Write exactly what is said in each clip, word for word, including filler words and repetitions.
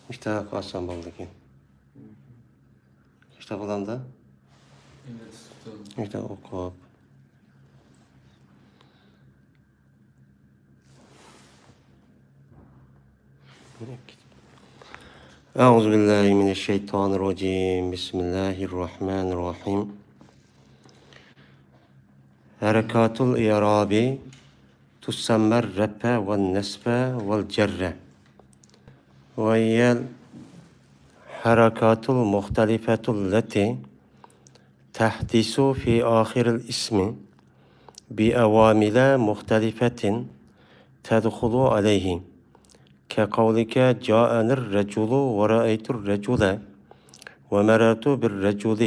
مۇشتاق ئاسان بولىدىكەن. مۇشتاق بولامدا؟ ئەمدى تۇتۇپ تۇرۇڭ. مۇشتاق ئوقۇپ. أعوذ بالله من الشيطان الرجيم. بسم الله الرحمن الرحيم. حركات الإعراب تسمى الرفع والنصب والجر، وهي الحركات المختلفة التي تحدث في آخر الاسم بعوامل مختلفة تدخل عليه، كقولك: جاءني الرجل، ورأيت الرجل، ومررت بالرجل.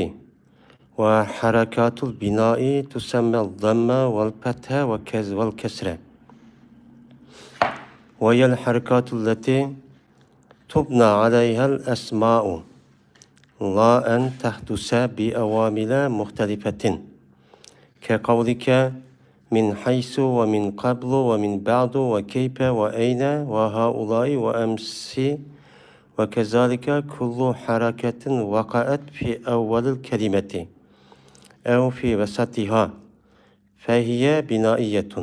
وحركات البناء تسمى الضم والفتح وكز-، والكسر، وهي الحركات التي تبنى عليها الأسماء، لا أن تحدث بعوامل مختلفة، كقولك: من حيث، ومن قبل، ومن بعد، وكيف، وأين، وهؤلاء، وأمس، وكذلك كل حركة وقعت في أول الكلمة أو في وسطها فهي بنائية.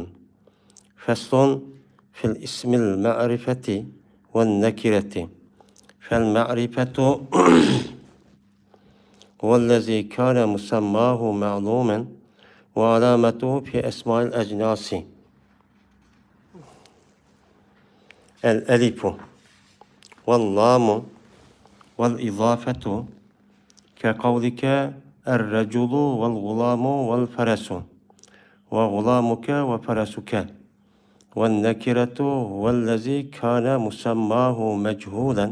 فصل في الاسم المعرفة والنكرة. فالمعرفة هو الذي كان مسماه معلوما وعلامته في أسماء الأجناس الألف واللام والإضافة، كقولك: الرجل والغلام والفرس، وغلامك وفرسك. والنكرة هو الذي كان مسماه مجهولا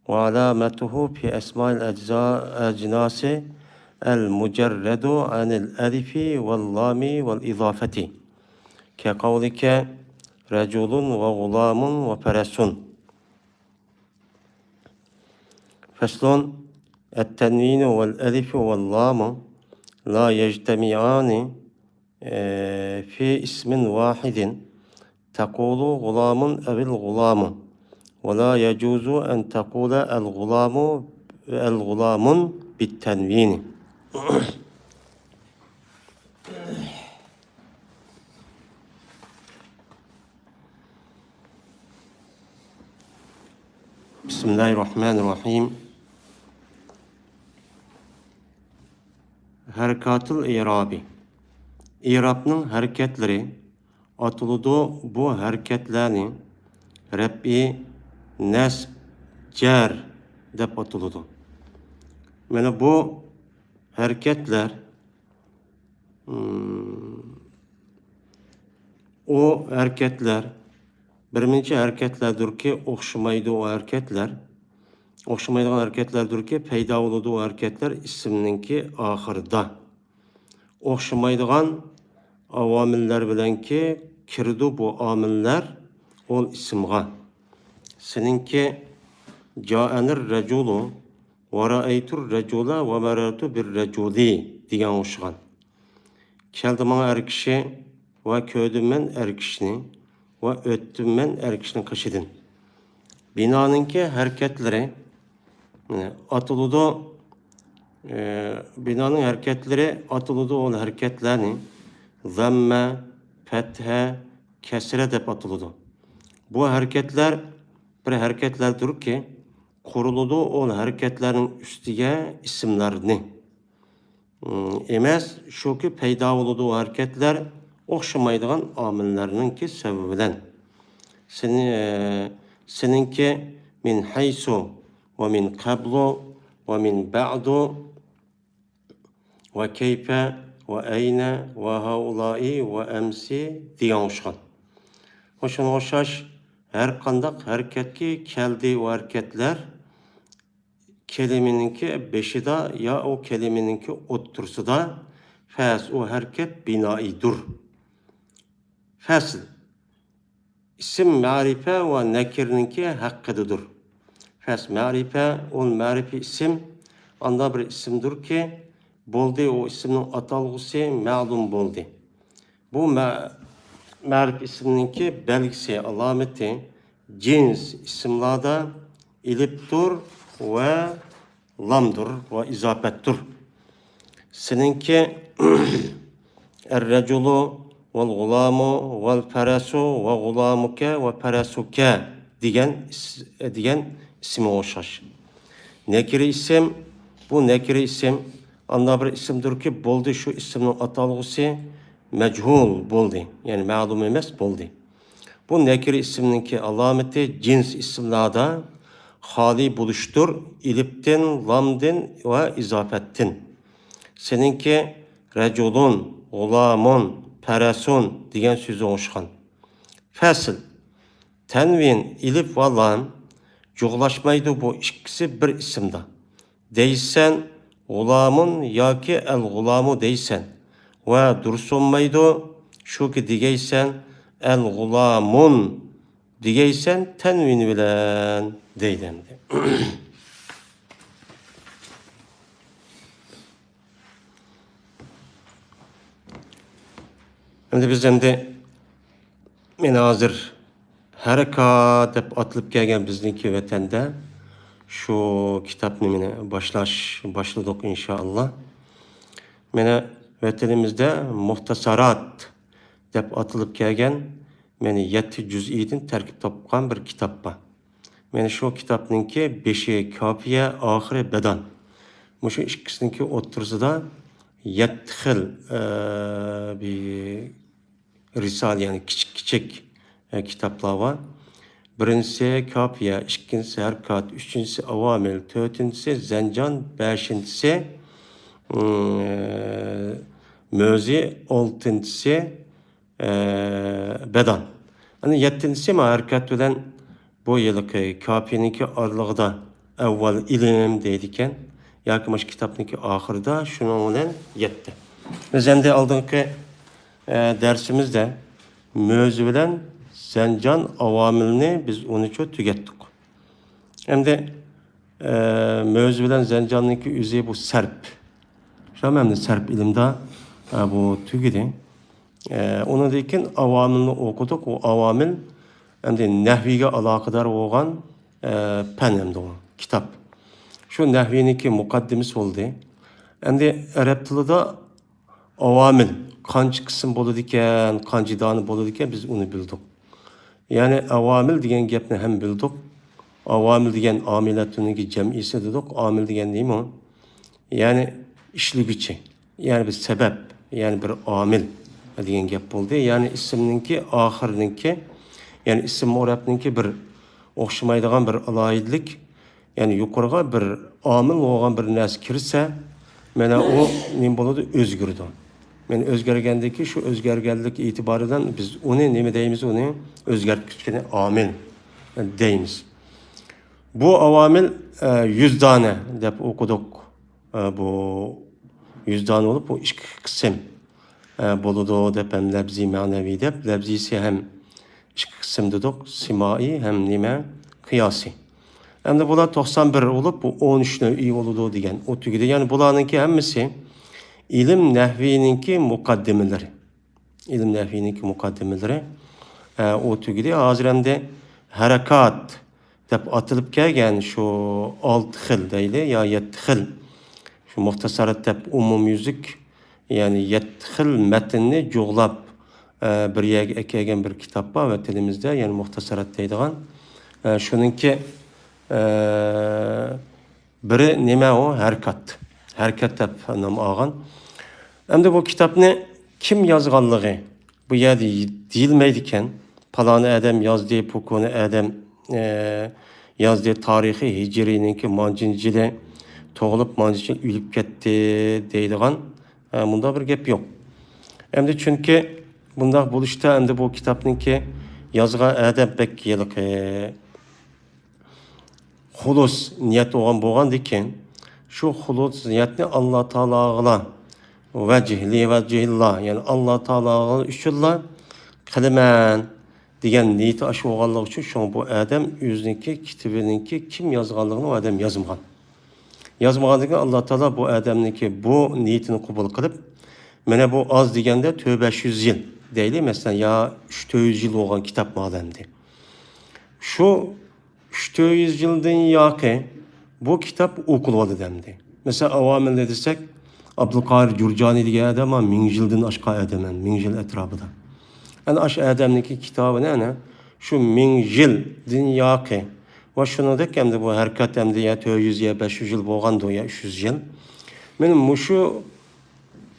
وعلامته في أسماء الأجزاء-، الأجناس المجرد عن الألف واللام والإضافة، كقولك: رجل وغلام وفرس. فصل: التنوين والألف واللام لا يجتمعان، آه، في اسم واحد، تقول غلام أو الغلام، ولا يجوز أن تقول الغلام، الغلام بالتنوين. بسم الله الرحمن الرحيم. ھەرىكاتۇل ئىرابى. ئىرابنىڭ ھەرىكەتلىرى ئاتىلىدۇ. بۇ ھەرىكەتلەرنى رەپئى، نەسب، جەر دەپ ئاتىلىدۇ. مانا بۇ ھەرىكەتلەر، مم، ئۇ ھەرىكەتلەر بىرمۇنچە ھەرىكەتلەردۇركى، ئوخشىمايدۇ ئۇ ھەرىكەتلەر. ئوخشىمايدىغان ھەرىكەتلەردۇركى، پەيدا بولىدۇ ئۇ ھەرىكەتلەر ئىسىمنىڭكى ئاخىرىدا. ئوخشىمايدىغان ئاۋامىللەر بىلەنكى كىرىدۇ بۇ ئامىللەر ئول ئىسىمغا. سېنىڭكى جائەنىر رەجۇلۇ ۋە رەئەيتۇر رەجۇلە ۋە مەرەرتۇ بىر رەجۇلى دېگەن ئوخشىغان. كەلدى ماڭا ئەر كىشى ۋە كۆردۈم مەن ئەر كىشىنى ۋە ئۆتتۈم مەن ئەر كىشىنىڭ قېشىدىن. بىنانىڭكى ھەرىكەتلىرى، ئاتىلىدۇ. ئى، بىنانىڭ ھەرىكەتلىرى ئاتىلىدۇ، ئۇ ھەرىكەتلەرنى زەممە، پەتھە، كەسرە دەپ ئاتىلىدۇ. بۇ ھەرىكەتلەر بىر ھەرىكەتلەردۇركى، قۇرۇلىدۇ ئۇ ھەرىكەتلەرنىڭ ئۈستىگە ئىسىملارنى. ئىم، ئەمەس، شۇكى پەيدا بولىدۇ ھەرىكەتلەر ئوخشىمايدىغان ئامىللەرنىڭكى سەۋەبى بىلەن. سېنى-، سېنىڭكى مىن ھەيسۇ ۋە مىن قەبلۇ ۋە مىن بەئدۇ ۋە كەيپە ۋە ئەينە ۋە ھەئۇلائى ۋە ئەمسى دېگەن ئوخشىغان. شۇنىڭغا ئوخشاش ھەر قانداق ھەرىكەتكە كەلدى ئۇ ھەرىكەتلەر، كەلىمىنىڭكى بېشىدا يا ئۇ كەلىمىنىڭكى ئوتتۇرىسىدا، پەس، ئۇ ھەرىكەت بىنائىيدۇر. پەسل. ئىسىم مەرىپە ۋە نەكىرىنىڭكى ھەققىدىدۇر. پەس، مەرىپە، ئۇ مەرىپە ئىسىم، ئانداق بىر ئىسىمدۇركى، بولدى، ئۇ ئىسىمنىڭ ئاتالغۇسى مەلۇم بولدى. بۇ مە-، مەرىپە ئىسىمنىڭكى بەلگىسى، ئالامىتى، جىنس ئىسىملاردا ئېلىپتۇر ۋە لامدۇر ۋە ئىزاپەتتۇر. سېنىڭكى الرجل والغلام والفرس وغلامك وفرسك دېگەن ئىس-، دېگەن ئىسمىغا ئوخشاش. نەكىرە ئىسىم، بۇ نەكىرە ئىسىم، ئانداق بىر ئىسىمدۇركى، بولدى، شۇ ئىسىمنىڭ ئاتالغۇسى مەجھۇل بولدى، يەنى مەلۇم ئەمەس بولدى. بۇ نەكىرە ئىسىمنىڭكى ئالامىتى جىنس ئىسىملاردا خالىي بولۇشتۇر، ئېلىپتىن، لامدىن ۋە ئىزاپەتتىن. سېنىڭكى رەجۇلۇن، غۇلامۇن، پەرەسۇن دېگەن سۆزى ئوخشىغان. فەسىل. تەنۋىن، ئېلىپ ۋە لام جۇغلاشمايدۇ، بۇ ئىككىسى بىر ئىسىمدا. دەيسەن، غۇلامۇن ياكى ئەل غۇلامۇ دەيسەن. ۋە دۇرۇس بولمايدۇ، شۇكى دېگەيسەن، ئەل غۇلامۇن دېگەيسەن، تەنۋىن بىلەن دەيدۇ ئەمدى. ئەمدى بىز ئەمدى، مانا ھازىر ھەرىكات دەپ ئاتىلىپ كەلگەن بىزنىڭكى ۋەتەندە شۇ كىتابنى مانا باشلاش، باشلىدۇق ئىنشائاللا. مانا ۋەتىنىمىزدە مۇختەسەرات دەپ ئاتىلىپ كەلگەن، مانا يەتتە جۈزئىدىن تەركىب تاپقان بىر كىتاب بار. مانا شۇ كىتابنىڭكى بېشى كاپىيە، ئاخىرى بەدان. مۇشۇ ئىككىسىنىڭكى ئوتتۇرىسىدا يەتتە خىل، ئە، بىر رىسالە، يەنى كىچىك، كىچىك، ئە، كىتابلار بار. بىرىنچىسى كاپىيە، ئىككىنچىسى ھەرىكات، ئۈچىنچىسى ئاۋامىل، تۆتىنچىسى زەنجان، بەشىنچىسى، ئىم، مۆزى، ئالتىنچىسى ئە، بەدان. ئەنە يەتتىنچىسى مانا ھەرىكەت بىلەن بۇ ھېلىقى كاپىينىڭكى ئارىلىقىدا ئەۋۋەل ئىلىم دەيدىكەن، ياكى مۇشۇ كىتابنىڭكى ئاخىرىدا شۇنىڭ بىلەن يەتتە. بىز ئەمدى ئالدىنقى، ئە، دەرسىمىزدە مۆزى بىلەن زەنجان ئاۋامىلنى بىز ئۇنىچۇ تۈگەتتۇق. ئەمدى، ئە، مۆزى بىلەن زەنجاننىڭكى ئۆزى بۇ سەرپ. شۇ ئەمدى سەرپ ئىلىمدا، ئە، بۇ تۈگىدى. ئە، ئۇنىڭدىن كېيىن ئاۋامىلنى ئوقۇدۇق. ئۇ ئاۋامىل ئەمدى نەھۋىگە ئالاقىدار بولغان، ئە، پەن ئەمدى ئۇ كىتاب. شۇ نەھۋىنىڭكى مۇقەددىمىسى بولدى. ئەمدى ئەرەب تىلىدا ئاۋامىل قانچە قىسىم بولىدىكەن، قانچە دانە بولىدىكەن، بىز ئۇنى بىلدۇق. يەنى ئاۋامىل دېگەن گەپنى ھەم بىلدۇق. ئاۋامىل دېگەن ئامىلەتۇننىڭكى جەمئىسى دېدۇق. ئامىل دېگەن نېمە؟ يەنى ئىشلىگۈچى، يەنى بىر سەۋەب، يەنى بىر ئامىل دېگەن گەپ بولدى. يەنى ئىسىمنىڭكى ئاخىرىنىڭكى، يەنى ئىسىم مۇرەبنىڭكى بىر ئوخشىمايدىغان بىر ئالاھىدىلىك، يەنى يۇقىرىغا بىر ئامىل بولغان بىر نەرسە كىرسە، مانا ئۇ نېمە بولىدۇ؟ ئۆزگىرىدۇ. مانا ئۆزگەرگەندىكى شۇ ئۆزگەرگەنلىك ئېتىبارىدىن بىز ئۇنى نېمە دەيمىز؟ ئۇنى ئۆزگەرتكۈچىنى ئامىل دەيمىز. بۇ ئاۋامىل، ئە، يۈز دانە دەپ ئوقۇدۇق. ئە، بۇ يۈز دانە بولۇپ، بۇ ئىككى قىسىم، ئە، بولىدۇ دەپ ھەم لەپزىي، مەنىۋى دەپ، لەپزىيسى ھەم ئىككى قىسىم دېدۇق، سىمائىي ھەم نېمە، قىياسىي. ئەمدى بۇلار توقسان بىر بولۇپ، بۇ ئون ئۈچ نەۋئىي بولىدۇ دېگەن ئۇ تۈگىدى. يەنى بۇلارنىڭكى ھەممىسى ئىلىم نەھۋىنىڭكى مۇقەددىمىلىرى. ئىلىم نەھۋىنىڭكى مۇقەددىمىلىرى، ئە، ئۇ تۈگىدى. ھازىر ئەمدى ھەرىكات دەپ ئاتىلىپ كەلگەن شۇ ئالتە خىل دەيلى يا يەتتە خىل، شۇ مۇختەسەرات دەپ ئومۇميۈزلۈك، يەنى يەتتە خىل مەتننى جۇغلاپ، ئە، بىر يەرگە ئەكەلگەن بىر كىتاب بار ۋەتىنىمىزدە، يەنى مۇختەسەرات دەيدىغان. ئە، شۇنىڭكى، ئە، بىرى نېمە ئۇ؟ ھەرىكات. ھەرىكات دەپ نام ئالغان. ئەمدى بۇ كىتابنى كىم يازغانلىقى بۇ يەردە دېيىلمەيدىكەن. پالانى ئادەم يازدى، پۇكۇنى ئادەم، ئە، يازدى، تارىخى ھىجرىينىڭكى مانچىنچى يىلى تۇغۇلۇپ، مانچىنچى يىلى ئۆلۈپ كەتتى دەيدىغان، ئە، مۇنداق بىر گەپ يوق. ئەمدى چۈنكى بۇنداق بولۇشتا ئەمدى بۇ كىتابنىڭكى يازغان ئادەم بەك ھېلىقى خۇلۇس نىيەت بولغان بولغاندىكىن، شۇ خۇلۇس نىيەتنى ئاللا تائالاغىلا ۋەجھ، لىۋەجھىللا، يەنى ئاللا تائالا ئۈچۈنلا قىلىمەن دېگەن نىيىتى ئاشۇ بولغانلىقى ئۈچۈن، شۇڭا بۇ ئادەم ئۆزىنىڭكى كىتابىنىڭكى كىم يازغانلىقىنى ئۇ ئادەم يازمىغان. يازمىغاندىن كېيىن ئاللا تائالا بۇ ئادەمنىڭكى بۇ نىيىتىنى قوبۇل قىلىپ، مانا بۇ ئاز دېگەندە تۆت بەش يۈز يىل دەيلى، مەسىلەن، يا ئۈچ تۆت يۈز يىل بولغان كىتاب مانا ئەمدى. شۇ ئۈچ تۆت يۈز يىلدىن ياقى بۇ كىتاب ئوقۇلۇۋاتىدۇ ئەمدى. مەسىلەن، ئاۋامىلنى دېسەك، ئابدۇلقاھىر جۇرجانى دېگەن ئادەم مانا مىڭ يىلدىن ئاشقان ئادەم، مىڭ يىل ئەتراپىدا. ئەنە ئاشۇ ئادەمنىڭكى كىتابىنى ئەنە شۇ مىڭ يىلدىن ياقى ۋە شۇنىڭدەك ئەمدى بۇ ھەرىكەت ئەمدى يا تۆت يۈز يا بەش يۈز يىل بولغاندۇ يا ئۈچ يۈز يىل. مانا مۇشۇ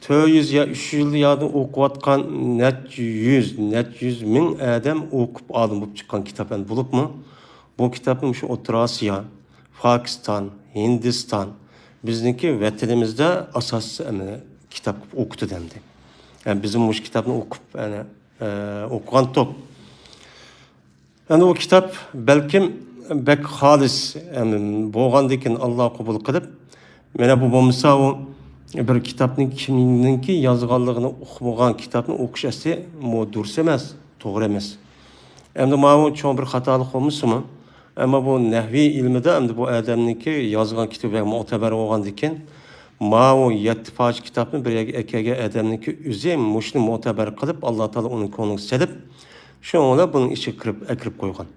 تۆت يۈز يا ئۈچ يۈز يىل ياردىن ئوقۇۋاتقان نەچچە يۈز، نەچچە يۈز مىڭ ئادەم ئوقۇپ ئالىم بولۇپ چىققان كىتاب ئەمدى بولۇپمۇ، بۇ كىتابنى مۇشۇ ئوتتۇرا ئاسىيا، پاكىستان، ھىندىستان، بىزنىڭكى ۋەتىنىمىزدە ئاساسىي ئەمدى كىتاب قىلىپ ئوقۇتىدۇ ئەمدى. يەنى بىزمۇ مۇشۇ كىتابنى ئوقۇپ، يەنى، ئە، ئوقۇغانتۇق. يەنى ئۇ كىتاب بەلكىم بەك خالىس، يەنى بولغاندىكىن ئاللا قوبۇل قىلىپ، مانا بۇ بولمىسا ئۇ بىر كىتابنىڭ كىمنىڭكى يازغانلىقىنى ئۇقمىغان كىتابنى ئوقۇش ئەسلى مۇ دۇرۇس ئەمەس، توغرا ئەمەس. ئەمدى ماۋۇ چوڭ بىر خاتالىق بولمىسىمۇ، ئەمما بۇ نەھۋىي ئىلمىدا ئەمدى بۇ ئادەمنىڭكى يازغان كىتابى بەك مۆتىبەر بولغاندىكىن، ماۋۇ يەتتە پارچە كىتابنى بىر يەرگە ئەكەلگەن ئادەمنىڭكى ئۆزى مۇشۇنى مۆتىبەر قىلىپ، ئاللا تائالا ئۇنىڭ كۆڭلىگە سېلىپ، شۇنىڭ بىلەن بۇنىڭ ئىچىگە كىرىپ، ئەكىرىپ قويغان.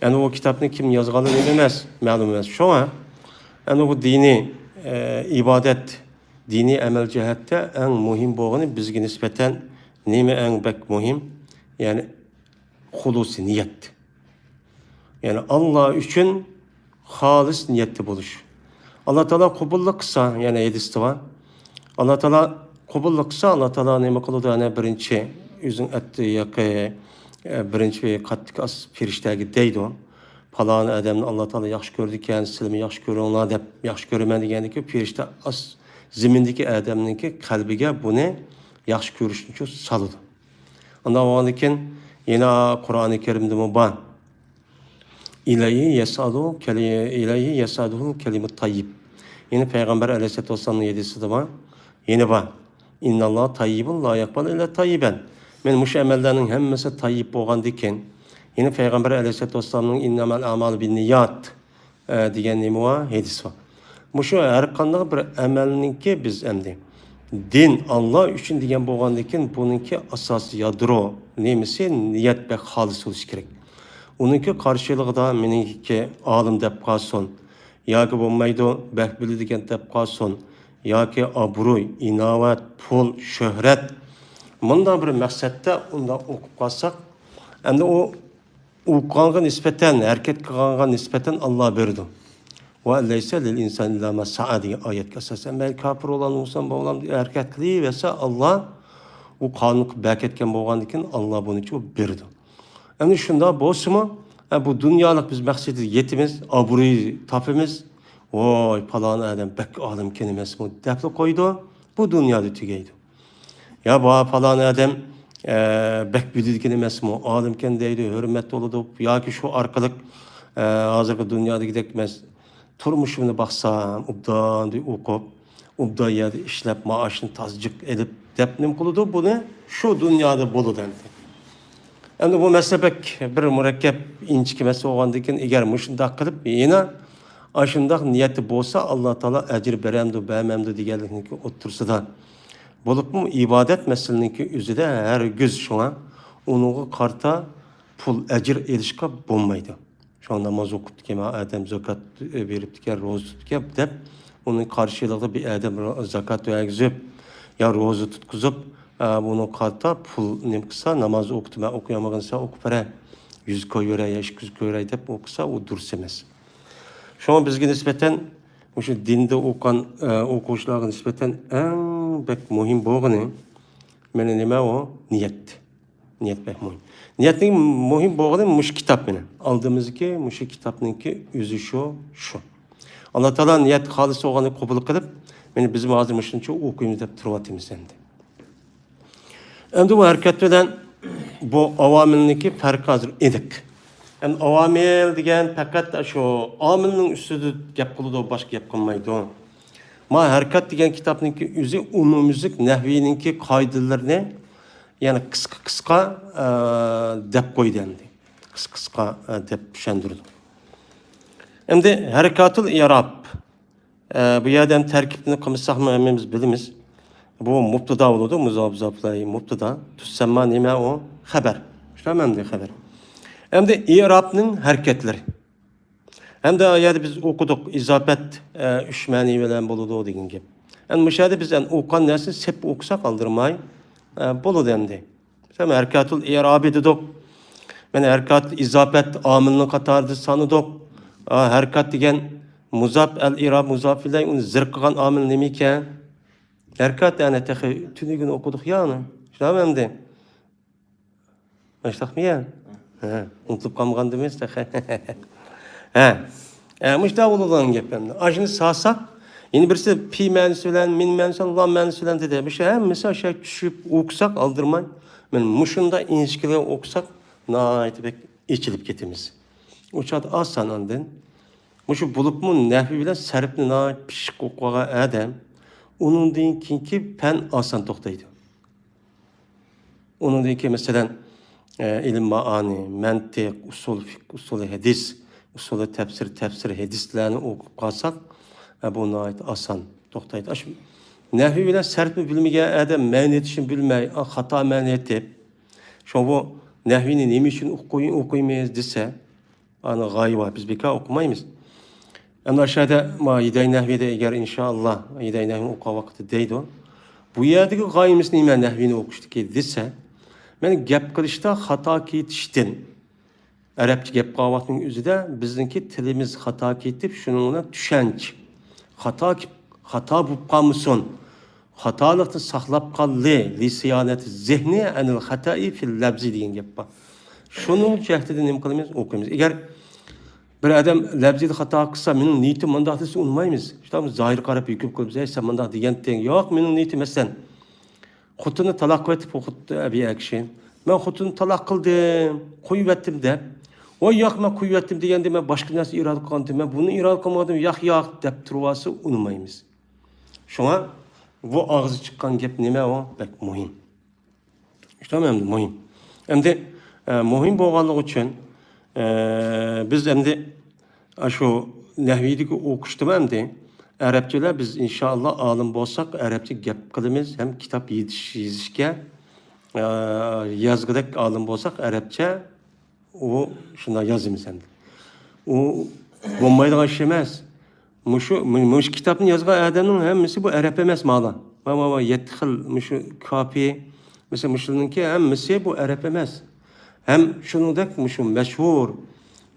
يەنى ئۇ كىتابنى كىم يازغانلىقى نېمە ئەمەس، مەلۇم ئەمەس. شۇڭا، يەنى بۇ دىنىي، ئە، ئىبادەت، دىنىي ئەمەل جەھەتتە ئەڭ مۇھىم بولغىنى بىزگە نىسبەتەن نېمە ئەڭ بەك مۇھىم؟ يەنى خۇلۇسىي نىيەت. يەنى ئاللا ئۈچۈن خالىس نىيەتتە بولۇش. ئاللا تائالا قوبۇللۇق قىلسا، يەنى ھەدىستە بار. ئاللا تائالا قوبۇللۇق قىلسا، ئاللا تائالا نېمە قىلىدۇ؟ يەنى بىرىنچى ئۆزىنىڭ ئەتتى ياقى، ئە، بىرىنچى قاتتىكى ئاس پېرىشتەگە دەيدۇ. پالان ئادەمنى ئاللا تائالا ياخشى كۆرىدىكەن، سىلىمۇ ياخشى كۆرۈڭلار دەپ، ياخشى كۆرىمەن دېگەندىكى پېرىشتە ئاس زېمىندىكى ئادەمنىڭكى قەلبىگە بۇنى ياخشى كۆرۈشنى سالىدۇ. ئانداق بولغاندىكىن يەنە قۇرئانى كەرىمدىمۇ بار. ئىلەيھى يەسئەدۇ كەلى-، ئىلەيھى يەسئەدۇھۇل كەلىمۇت تەييىب. يەنە پەيغەمبەر ئەلەيھىسسالاتۇ ۋەسسالامنىڭ ھەدىسىدە بار. يەنە بار. ئىنناللاھە تەييىبۇن لا يەقبەلۇ ئىللا تەييىبەن. مەن مۇشۇ ئەمەللەرنىڭ ھەممىسى تەييىب بولغاندىكىن، يەنە پەيغەمبەر ئەلەيھىسسالاتۇ ۋەسسالامنىڭ ئىننەمەل ئەمالۇ بىننىيات، ئە، دېگەن نېمە بار؟ ھەدىس بار. مۇشۇ ھەر قانداق بىر ئەمەلنىڭكى بىز ئەمدى دىن، ئاللا ئۈچۈن دېگەن بولغاندىكىن، بۇنىڭكى ئاساسىي يادرو نېمىسى؟ نىيەت بەك خالىس بولۇشى كېرەك. ئۇنىڭكى قارشىلىقىدا مېنىڭكى ئالىم دەپ قالسۇن، ياكى بولمايدۇ، بەك بىلىدىكەن دەپ قالسۇن، ياكى ئابرۇي، ئىناۋەت، پۇل، شۆھرەت، مۇنداق بىر مەقسەتتە ئۇنداق ئوقۇپ قالساق، ئەمدى ئۇ ئوقۇغانغا نىسبەتەن، ھەرىكەت قىلغانغا نىسبەتەن ئاللا بېرىدۇ. ۋە لەيسە لىل ئىنسان ئىللا ما سائا دېگەن ئايەتكە ئاساسەن، مەيلى كاپىر بولغان بولسام، بولغان ھەرىكەت قىلىۋەرسە، ئاللا ئۇ قانۇنغا بەركەتكەن بولغاندىكىن، ئاللا بۇنى بېرىدۇ. ئەمدى شۇنداق بولسىمۇ، ئە، بۇ دۇنيالىق بىز مەقسەتكە يېتىمىز، ئابرۇي تاپىمىز، ۋاي، پالان ئادەم بەك ئالىمكەن ئەمەسمۇ، دەپلا قويىدۇ، بۇ دۇنيادا تۈگەيدۇ. يا بۇ پالان ئادەم، ئە، بەك بىلىدىكەن ئەمەسمۇ، ئالىمكەن دەيدۇ، ھۆرمەت بولىدۇ. ياكى شۇ ئارقىلىق، ئە، ھازىرقى دۇنيادىكىدەك ئەمەس، تۇرمۇشۇمنى باقسام، ئوبدان ئوقۇپ، ئوبدان يەردە ئىشلەپ، مائاشنى تازىجىق ئېلىپ، دەپ نېمە قىلىدۇ؟ بۇنى شۇ دۇنيادا بولىدۇ ئەمدى. ئەمدى بۇ مەسىلە بەك بىر مۇرەككەپ، ئىنچىكە مەسىلە بولغاندىكىن، ئەگەر مۇشۇنداق قىلىپ يەنە ئاشۇنداق نىيەتتە بولسا، ئاللا تائالا ئەجىر بېرەمدۇ، بەرمەمدۇ دېگەنلىكنىڭكى ئوتتۇرىسىدا. بولۇپمۇ ئىبادەت مەسىلىنىڭكى ئۆزىدە ھەرگىز شۇڭا ئۇنىڭغا قارىتا پۇل، ئەجىر ئېلىشقا بولمايدۇ. شۇڭا ناماز ئوقۇپتىكەن، ئادەم زاكات بېرىپتىكەن، روزا تۇتۇپتىكەن دەپ، ئۇنىڭ قارشىلىقىدا بىر ئادەم زاكات بەرگۈزۈپ يا روزا تۇتقۇزۇپ، ئە، بۇنىڭغا قارىتا پۇل نېمە قىلسا، ناماز ئوقۇتۇپ، مەن ئوقۇيالمىغان دېسە، ئوقۇپ بېرەي، يۈز كوي بېرەي يا ئىككى يۈز كوي بېرەي دەپ ئوقۇسا، ئۇ دۇرۇس ئەمەس. شۇڭا بىزگە نىسبەتەن، مۇشۇ دىندا ئوقۇغان، ئە، ئوقۇغۇچىلارغا نىسبەتەن ئەڭ بەك مۇھىم بولغىنى، مانا نېمە ئۇ؟ نىيەت. نىيەت بەك مۇھىم. نىيەتنىڭ مۇھىم بولغىنى مۇشۇ كىتاب مانا. ئالدىمىزدىكى مۇشۇ كىتابنىڭكى ئۆزى شۇ، شۇ. ئاللا تائالا نىيەت خالىس بولغاننى قوبۇل قىلىپ، مانا بىز ھازىر مۇشۇنچە ئوقۇيمىز دەپ تۇرۇۋاتىمىز ئەمدى. ئەمدى بۇ ھەرىكەت بىلەن بۇ ئاۋامىلنىڭكى پەرقى ھازىر ئېنىق. ئەمدى ئاۋامىل دېگەن پەقەت شۇ ئامىلنىڭ ئۈستىدە گەپ قىلىدۇ، باشقا گەپ قىلمايدۇ. ما ھەرىكەت دېگەن كىتابنىڭكى ئۆزى ئومۇميۈزلۈك نەھۋىينىڭكى قائىدىلىرىنى، يەنى قىسقا-قىسقا، ئە، دەپ قويدى ئەمدى. قىسقا-قىسقا، ئە، دەپ چۈشەندۈردى. ئەمدى ھەرىكاتۇل ئىئراب. ئە، بۇ يەردە ھەم تەركىبىنى قىلمىساقمۇ ھەممىمىز بىلىمىز. بۇ مۇبتىدا بولىدۇ، مۇزاپ، مۇزاپلەي مۇبتىدا. تۇسەمما نېمە ئۇ؟ خەبەر. شۇنداقمۇ ئەمدى خەبەر. ئەمدى ئىئرابنىڭ ھەرىكەتلىرى. ھەمدە ئۇ يەردە بىز ئوقۇدۇق، ئىزاپەت، ئە، ئۈچ مەنى بىلەن بولىدۇ دېگەن گەپ. ئەمدى مۇشۇ يەردە بىز ئەمدى ئوقۇغان نەرسىنى سەپ ئوقۇساق ئالدىرىماي، ئە، بولىدۇ ئەمدى. مەسىلەن، ھەرىكاتۇل ئىرابى دېدۇق. مانا ھەرىكاتۇل ئىزاپەت ئامىلنىڭ قاتارىدا سانىدۇق. ئا، ھەرىكات دېگەن مۇزاپ، ئەل ئىراب مۇزاپ ئىلەي، ئۇنى زىر قىلغان ئامىل نېمىكەن؟ ھەرىكات، يەنى تېخى تۈنۈگۈن ئوقۇدۇق يا ئۇنى. شۇنداقمۇ ئەمدى؟ مۇشۇنداقمۇ يا؟ ھە، ئۇنتۇلۇپ قالمىغاندىمىز تېخى. ھە. ھە، مۇشۇنداق بولىدىغان گەپ ئەمدى. ئاشۇنى سالساق، يەنە بىرسى پى مەنىسى بىلەن، مىن مەنىسى بىلەن، لام مەنىسى بىلەن دېدى. مۇشۇ ھەممىسى ئاشۇ چۈشۈپ ئوقۇساق ئالدىرىماي، مانا مۇشۇنداق ئىنچىكىلىك ئوقۇساق ناھايىتى بەك ئېچىلىپ كېتىمىز. ئۇ چاغدا ئاسان ئاندىن. مۇشۇ بولۇپمۇ نەھۋى بىلەن سەرپنى ناھايىتى پىششىق ئوقۇغان ئادەم، ئۇنىڭدىن كېيىنكى پەن ئاسان توختايدۇ. ئۇنىڭدىن كېيىن، مەسىلەن، ئە، ئىلىم مائانى، مەنتىق، ئۇسۇل فىقھ، ئۇسۇل ھەدىس، ئۇسۇل تەپسىر، تەپسىر ھەدىسلەرنى ئوقۇپ قالساق، ئە، بۇ ناھايىتى ئاسان توختايدۇ. ئاشۇ نەھۋى بىلەن سەرپنى بىلمىگەن ئادەم مەنە ئېيتىشنى بىلمەي، ئا، خاتا مەنە ئېيتىپ، شۇڭا بۇ نەھۋىنى نېمە ئۈچۈن ئوقۇي-، ئوقۇيمىز دېسە، ئانا غايە بار، بىز بىكار ئوقۇمايمىز. ئەمدى ئاشۇ يەردە ما ھىدايە نەھۋىدە ئەگەر ئىنشائاللا ھىدايە نەھۋىنى ئوقۇغان ۋاقىتتا دەيدۇ. بۇ يەردىكى غايىمىز نېمە نەھۋىنى ئوقۇشتىكى دېسە، مەن گەپ قىلىشتا خاتا كېتىشتىن، ئەرەبچە گەپ قىلغان ۋاقىتنىڭ ئۆزىدە بىزنىڭكى تىلىمىز خاتا كېتىپ، شۇنىڭ بىلەن چۈشەنچە خاتا، خاتا بولۇپ قالمىسۇن. خاتالىقتىن ساقلاپ قالدى، لىسىيانەت زېھنى ئەنىل خەتەئى فىل لەبزى دېگەن گەپ بار. شۇنىڭ جەھىتىدە نېمە قىلىمىز؟ ئوقۇيمىز. ئەگەر بىر ئادەم لەبزىدە خاتا قىلسا، مېنىڭ نىيىتىم مۇنداق دېسە، ئۇنىمايمىز. شۇنداقمۇ زاھىرغا قاراپ ھۆكۈم قىلىمىز، ھەي، سەن مۇنداق دېگەنتىڭ. ياق، مېنىڭ نىيىتىم مەسىلەن، خوتۇننى تالاق قىلىۋېتىپ، خۇددى ئەبى ئەر كىشى، مەن خوتۇننى تالاق قىلدىم، قويۇۋەتتىم دەپ. ۋاي ياق، مەن قويۇۋەتتىم دېگەندە، مەن باشقا نەرسە ئىرادە قىلغانتىم، مەن بۇنى ئىرادە قىلمىدىم، ياق، ياق دەپ تۇرۇۋالسا ئۇنىمايمىز. شۇڭا بۇ ئاغزى چىققان گەپ نېمە ئۇ؟ بەك مۇھىم. شۇنداقمۇ ئەمدى مۇھىم. ئەمدى، ئە، مۇھىم بولغانلىقى ئۈچۈن، ئە، بىز ئەمدى ئاشۇ نەھۋىدىكى ئوقۇشتىمۇ ئەمدى ئەرەبچىلەر بىز ئىنشائاللا ئالىم بولساق ئەرەبچە گەپ قىلىمىز ھەم كىتاب يېتىش-، يېزىشكە، ئە، يازغۇدەك ئالىم بولساق ئەرەبچە ئۇ شۇنداق يازىمىز ئەمدى. ئۇ بولمايدىغان ئىش ئەمەس. مۇشۇ، مۇ-، مۇشۇ كىتابنى يازغان ئادەمنىڭ ھەممىسى بۇ ئەرەب ئەمەس مانا. ما، ما، ما، يەتتە خىل مۇشۇ كاپى، مەسىلەن، مۇشۇنىڭكى ھەممىسى بۇ ئەرەب ئەمەس. ھەم شۇنىڭدەك مۇشۇ مەشھۇر،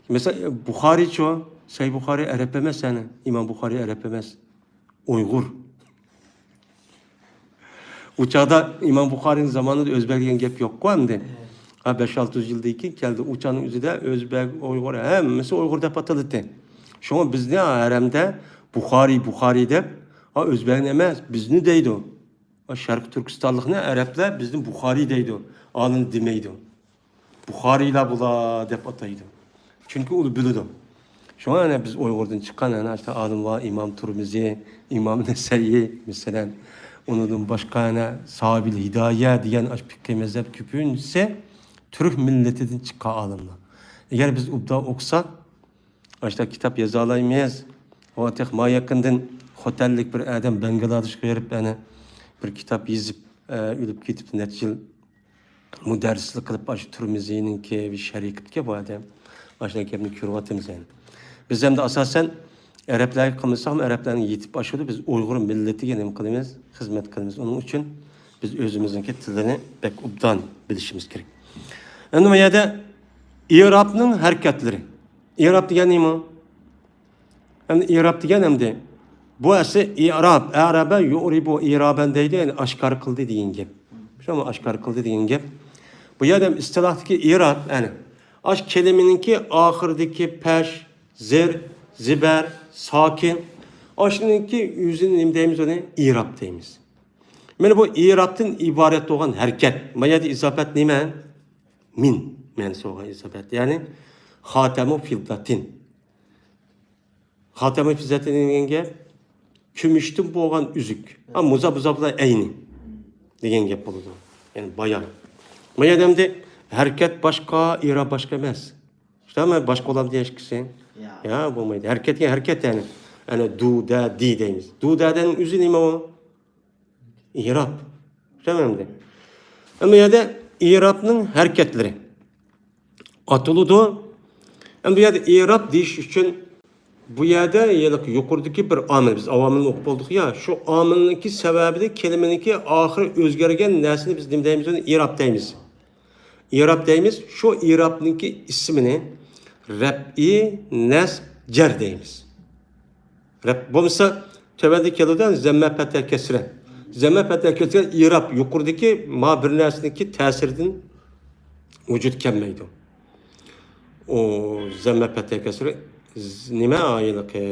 مەسىلەن، بۇخارىيچۇ؟ سەھىھ بۇخارىي ئەرەب ئەمەس، يەنى ئىمام بۇخارىي ئەرەب ئەمەس. ئۇيغۇر. ئۇ چاغدا ئىمام بۇخارىينىڭ زامانىدا ئۆزبەك دېگەن گەپ يوققۇ ئەمدى. ھە، بەش ئالتە يۈز يىلدىن كېيىن كەلدى. ئۇ چاغنىڭ ئۆزىدە ئۆزبەك، ئۇيغۇر، ھەممىسى ئۇيغۇر دەپ ئاتىلىتتى. شۇڭا بىزنى ھەرەمدە بۇخارىي، بۇخارىي دەپ، ھا، ئۆزبەكنى ئەمەس، بىزنى دەيدۇ. ھا، شەرقىي تۈركىستانلىقنى ئەرەبلەر بىزنى بۇخارىي دەيدۇ. ئالىنى دېمەيدۇ. بۇخارىيلار بۇلار دەپ ئاتايدۇ. چۈنكى ئۇلار بىلىدۇ. شۇڭا ئەنە بىز ئۇيغۇردىن چىققان ئەنە ئاشۇنداق ئالىم بار، ئىمام تۇرمىزى، ئىمام نەسەئىي، مەسىلەن، ئۇنىڭدىن باشقا ئەنە ساھىبىل ھىدايە دېگەن ئاشۇ پىقھىي مەزھەپ كۆپىنچىسى تۈرك مىللىتىدىن چىققان ئالىملار. ئەگەر بىز ئوبدان ئوقۇساق، ئاشۇنداق كىتاب يازالايمىز. ۋە تېخى ما يېقىندىن خوتەنلىك بىر ئادەم بەنگلادېشقا بېرىپ، ئەنە بىر كىتاب يېزىپ، ئە، ئۆلۈپ كېتىپتۇ نەچچە يىل. مۇدەررىسلىك قىلىپ، ئاشۇ تۇرمىزىنىڭكى شەرىكىدىكى بۇ ئادەم. ئاشۇنداق گەپنى كۆرۈۋاتىمىز ئەنە. بىز ئەمدى ئاساسەن ئەرەبلەرگە قىلمىساقمۇ، ئەرەبلەرنىڭ يېتىپ ئاشىدۇ. بىز ئۇيغۇر مىللىتىگە نېمە قىلىمىز؟ خىزمەت قىلىمىز. ئۇنىڭ ئۈچۈن بىز ئۆزىمىزنىڭكى تىلىنى بەك ئوبدان بىلىشىمىز كېرەك. ئەمدى بۇ يەردە ئىرابنىڭ ھەرىكەتلىرى. ئىراب دېگەن نېمە؟ ئەمدى ئىراب دېگەن ئەمدى. بۇ ئەسلى ئىراب، ئەرەبە يۇرىبۇ ئىرابەن دەيدۇ، يەنى ئاشكارا قىلدى دېگەن گەپ. شۇمۇ ئاشكارا قىلدى دېگەن گەپ. بۇ يەردە ئىستىلاھتىكى ئىراب، ئەنە. ئاش كەلىمىنىڭكى ئاخىرىدىكى پەش، زېر، زىبەر، ساكىن. ئاشۇنىڭكى ئۆزىنى نېمە دەيمىز ئۇنى؟ ئىراب دەيمىز. مانا بۇ ئىرابتىن ئىبارەت بولغان ھەرىكەت. ما يەردە ئىزاپەت نېمە؟ مىن مەنىسى بولغان ئىزاپەت. يەنى خاتەمۇ فىدداتىن. خاتەمۇ فىدداتىن دېگەن گەپ كۈمۈشتىن بولغان ئۈزۈك. ھا، مۇزاپ، مۇزاپلا ئەينى دېگەن گەپ بولىدۇ. يەنى بايان. ما يەردە ئەمدى ھەرىكەت باشقا، ئىراب باشقا ئەمەس. شۇنداقمۇ؟ باشقا بولامدۇ ھېچقىسى؟ يا. يا، بولمايدۇ. ھەرىكەتكە ھەرىكەت يەنى. ئەنە دۇ، دە، دى دەيمىز. دۇ، دەدىن ئۆزى نېمە ئۇ؟ ئىراب. شۇنداقمۇ ئەمدى؟ ئەمما يەردە ئىرابنىڭ ھەرىكەتلىرى ئاتىلىدۇ. ئەمدى بۇ يەردە ئىراب دېيىش ئۈچۈن بۇ يەردە ھېلىقى يۇقىرىدىكى بىر ئامىل، بىز ئاۋامىلنى ئوقۇپ بولدۇق يا، شۇ ئامىلنىڭكى سەۋەبىدىن كەلىمىنىڭكى ئاخىرى ئۆزگەرگەن نەرسىنى بىز نېمە دەيمىز؟ ئۇنى ئىراب دەيمىز. ئىراب دەيمىز. شۇ ئىرابنىڭكى ئىسمىنى رەپئى، نەسب، جەر دەيمىز. رەپ بولمىسا، تۆۋەندە كېلىدۇ، زەممە، پەتھە، كەسرە. زەممە، پەتھە، كەسرە ئىراب يۇقىرىدىكى ما بىر نەرسىنىڭكى تەسىرىدىن ۋۇجۇد كەلمەيدۇ. ئۇ زەممە، پەتھە، كەسرە، ز-، نېمە ئايلىقى؟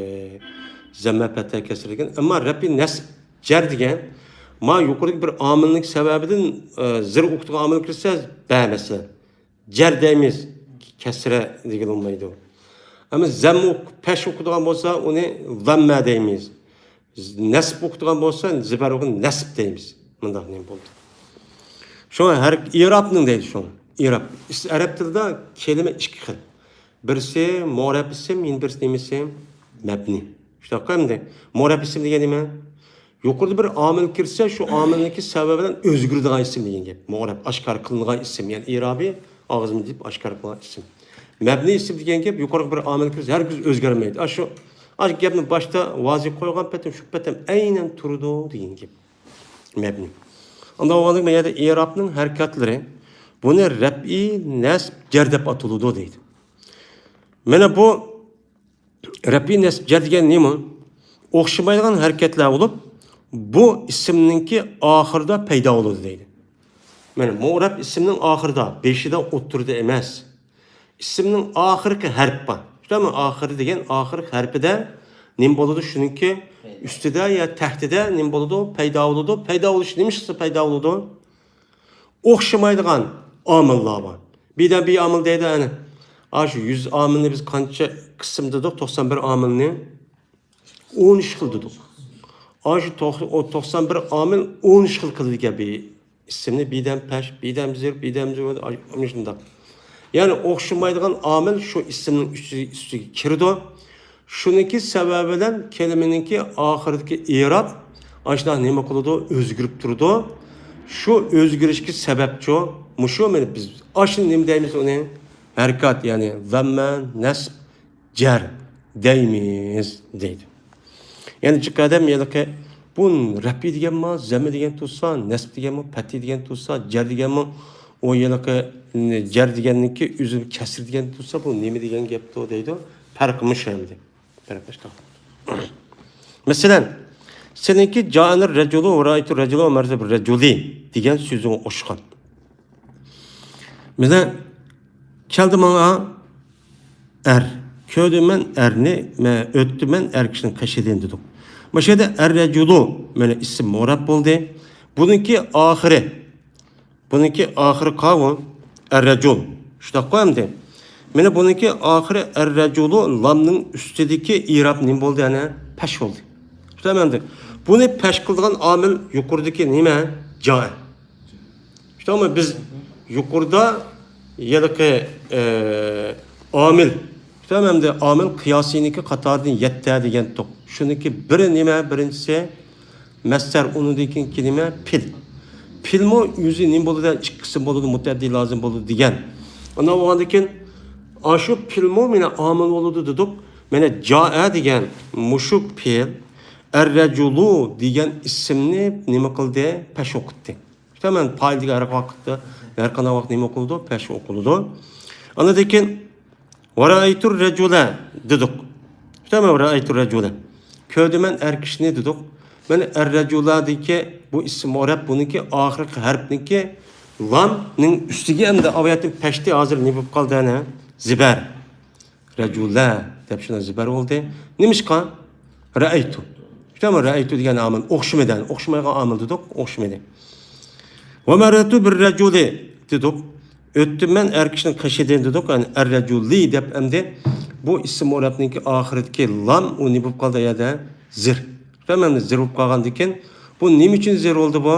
زەممە، پەتھە، كەسرە دېگەن. ئەمما رەپئى، نەسب، جەر دېگەن، ما يۇقىرىدىكى بىر ئامىلنىڭ سەۋەبىدىن، ئە، زىر ئوقۇتىدىغان ئامىل كىرسە، بە مەسىلەن. جەر دەيمىز، كەسرە دېگىلى بولمايدۇ. ئەمما زەم ئوق-، پەش ئوقۇتىدىغان بولسا، ئۇنى زەممە دەيمىز. نەسب ئوقۇتىدىغان بولسا، زىبەر ئوقۇتىدىغان نەسب دەيمىز. مۇنداق نېمە بولدى؟ شۇڭا ھەر ئىرابنىڭ دەيدۇ شۇڭا. ئىراب. ئىس-، ئەرەب تىلىدا كەلىمە ئىككى خىل. بىرسى مۇئرەب ئىسىم، يەنە بىرسى نېمە ئىسىم؟ مەبنى. شۇنداققۇ ئەمدى؟ مۇئرەب ئىسىم دېگەن نېمە؟ يۇقىرىدا بىر ئامىل كىرسە، شۇ ئامىلنىڭكى سەۋەبى بىلەن ئۆزگىرىدىغان ئىسىم دېگەن گەپ. مۇئرەب، ئاشكارا قىلىنغان ئىسىم، يەنى ئىرابى ئاغزىمىز دېيىپ ئاشكارا قىلغان ئىسىم. مەبنىي ئىسىم دېگەن گەپ، يۇقىرىقى بىر ئامىل كىرسە، ھەرگىز ئۆزگەرمەيدۇ. ئاشۇ، ئاشۇ گەپنى باشتا ۋازى قويغان پېتىم، شۇ پېتىم ئەينەن تۇرىدۇ دېگەن گەپ. مەبنىي. ئۇنداق بولغاندا، بۇ يەردە ئىرابنىڭ ھەرىكەتلىرى، بۇنى رەپئى، نەسب، جەر دەپ ئاتىلىدۇ دەيدۇ. مانا بۇ رەپئى، نەسب، جەر دېگەن نېمە؟ ئوخشىمايدىغان ھەرىكەتلەر بولۇپ، بۇ ئىسىمنىڭكى ئاخىرىدا پەيدا بولىدۇ دەيدۇ. مانا مۇئرەب ئىسىمنىڭ ئاخىرىدا، بېشىدا، ئوتتۇرىدا ئەمەس. ئىسىمنىڭ ئاخىرقى ھەرپى بار. شۇنداقمۇ؟ ئاخىرى دېگەن ئاخىرقى ھەرپىدە نېمە بولىدۇ؟ شۇنىڭكى ئۈستىدە يا تەھتىدە نېمە بولىدۇ؟ پەيدا بولىدۇ. پەيدا بولۇش نېمە ئىشقا پەيدا بولىدۇ؟ ئوخشىمايدىغان ئامىللار بار. بىردىن بىر ئامىل دەيدۇ، ئەنە. ئاشۇ يۈز ئامىلنى بىز قانچە قىسىم دېدۇق؟ توقسان بىر ئامىلنى ئون ئۈچ خىل دېدۇق. ئاشۇ توق-، ئو توقسان بىر ئامىل ئون ئۈچ خىل قىلىدىكەن بىر ئىسىمنى. بىردىن پەش، بىردىن زىر، بىردىن زىر، ئاشۇنداق. يەنى ئوخشىمايدىغان ئامىل شۇ ئىسىمنىڭ ئۈستى-، ئۈستىگە كىرىدۇ. شۇنىڭكى سەۋەبى بىلەن كەلىمىنىڭكى ئاخىرىدىكى ئىراب ئاشۇنداق نېمە قىلىدۇ؟ ئۆزگىرىپ تۇرىدۇ. شۇ ئۆزگىرىشكە سەۋەبچۇ مۇشۇ. مانا بىز ئاشۇنى نېمە دەيمىز ئۇنى؟ ھەرىكات، يەنى زەممە، نەسب، جەر دەيمىز دەيدۇ. يەنى جىق ئادەم ھېلىقى بۇ رەپئى دېگەنمۇ، زەممە دېگەن تۇرسا، نەسب دېگەنمۇ، پەتھى دېگەن تۇرسا، جەر دېگەنمۇ، ئۇ ھېلىقى جەر دېگەننىڭكى ئۆزى كەسرە دېگەن تۇرسا، بۇ نېمە دېگەن گەپتۇ دەيدۇ. پەرقى مۇشۇ ئەمدى. پەرقلەشتۇق. مەسىلەن، سېنىڭكى جائەنىر رەجۇلۇ ۋە رەئەيتۇ رەجۇلۇ ۋە مەررەتۇ بىر رەجۇلى دېگەن سۆزىگە ئوخشىغان. مانا كەلدى ماڭا ئەر. كۆردۈم مەن ئەرنى، مەن ئۆتتۈم مەن ئەر كىشىنىڭ قېشىدىن دېدۇق. مۇشۇ يەردە ئەر رەجۇلۇ، مانا ئىسىم مۇئرەب بولدى. بۇنىڭكى ئاخىرى، بۇنىڭكى ئاخىرى قاۋۇ، ئەر رەجۇل. شۇنداققۇ ئەمدى؟ مانا بۇنىڭكى ئاخىرى ئەر رەجۇلۇ، لامنىڭ ئۈستىدىكى ئىراب نېمە بولدى يەنە؟ پەش بولدى. شۇنداق ئەمدى؟ بۇنى پەش قىلىدىغان ئامىل يۇقىرىدىكى نېمە؟ جائە. شۇنداقمۇ؟ بىز يۇقىرىدا ھېلىقى، ئە، ئامىل، شۇنداقمۇ ئەمدى ئامىل قىياسىينىڭكى قاتارىدىن يەتتە دېگەنتۇق. شۇنىڭكى بىرى نېمە؟ بىرىنچىسى مەسدەر، ئۇنىڭدىن كېيىنكى نېمە؟ پېئىل. پېئىلمۇ ئۆزى نېمە بولىدۇ؟ ئىككى قىسىم بولىدۇ، مۇتەئەددى، لازىم بولىدۇ دېگەن. ئانداق بولغاندىن كېيىن ئاشۇ پېئىلمۇ مانا ئامىل بولىدۇ دېدۇق. مانا جائە دېگەن مۇشۇ پېئىل ئەر رەجۇلۇ دېگەن ئىسىمنى نېمە قىلدى؟ پەش ئوقۇتتى. شۇنداقمۇ؟ پائىل دېگەن ھەر ۋاقىتتا، ھەر قانداق ۋاقىت نېمە ئوقۇلىدۇ؟ پەش ئوقۇلىدۇ. ئاندىن كېيىن ۋە رەئەيتۇر رەجۇلە دېدۇق. شۇنداقمۇ؟ ۋە رەئەيتۇر رەجۇلە. كۆردۈم مەن ئەر كىشىنى دېدۇق. مانا ئەر رەجۇلەدىكى بۇ ئىسىم مۇئرەب، بۇنىڭكى ئاخىرقى ھەرپنىڭكى لامنىڭ ئۈستىگە ئەمدى ئاۋايەتتىن پەشتى ھازىر نېمە بولۇپ قالدى ئەنە؟ زىبەر. رەجۇلە دەپ شۇنداق زىبەر بولدى. نېمىشقا؟ رەئەيتۇ. شۇنداقمۇ؟ رەئەيتۇ دېگەن ئامىل ئوخشىمىدى، ئوخشىمايدىغان ئامىل دېدۇق، ئوخشىمىدى. ۋە مەررەتۇ بىر رەجۇلى دېدۇق. ئۆتتۈم مەن ئەر كىشىنىڭ قېشىدىن دېدۇق. يەنى ئەر رەجۇلى دەپ ئەمدى بۇ ئىسىم مۇئرەبنىڭكى ئاخىرىدىكى لام، ئۇ نېمە بولۇپ قالدى يەردە؟ زىر. شۇنداقمۇ؟ ئەمدى زىر بولۇپ قالغاندىن كېيىن بۇ نېمە ئۈچۈن زىر بولدى بۇ؟